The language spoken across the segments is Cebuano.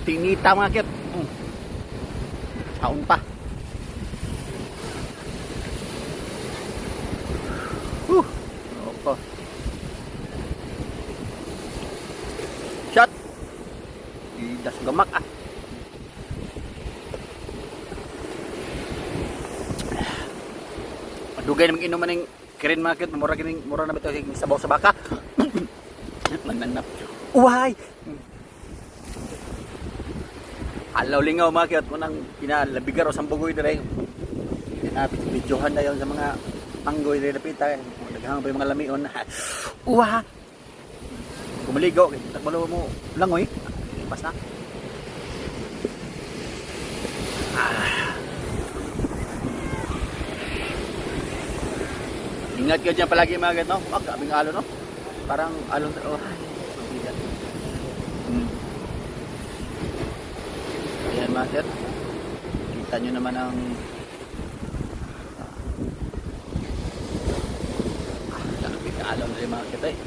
Tinita, mga cute. Saon pa. Whew. Opo. Shot. Idas gamak ah. Dugay naman inuman ng kirin, mga cute. Mura kining mura na bitaw sabaw sa baka. Mananap. Uway! Alaw lingaw, mga cute. Unang pinalabigar o sambugoy dire. Pinapidyohan na yon sa mga panggoy dire lapita. Daghang pa yung mga lamion. Uwa! Kumaligo. Tagbalo mo langoy. Lipas na. Ah. Ingat kayo dyan palagi, mga cute, no? Oh, grabing alon, no? Parang alon. Oh, ay, mabigat. Ayan, mga cute. Kita nyo naman ang grabe ka alon rin, mga cute eh.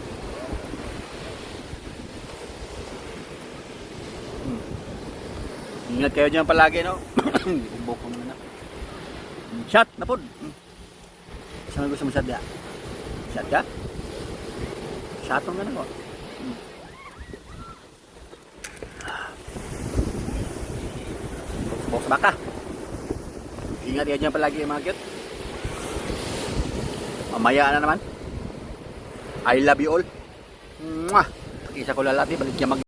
Ingat kayo dyan palagi, no? Ubok ko muna. Shot na po. Saan gusto mo shot ya? Shot ka? Shot nga na ko. Box baka. Ingat kayo dyan palagi, mga cute. Mamaya na naman. I love you all. Mwah! Isa ko lalati, balik mag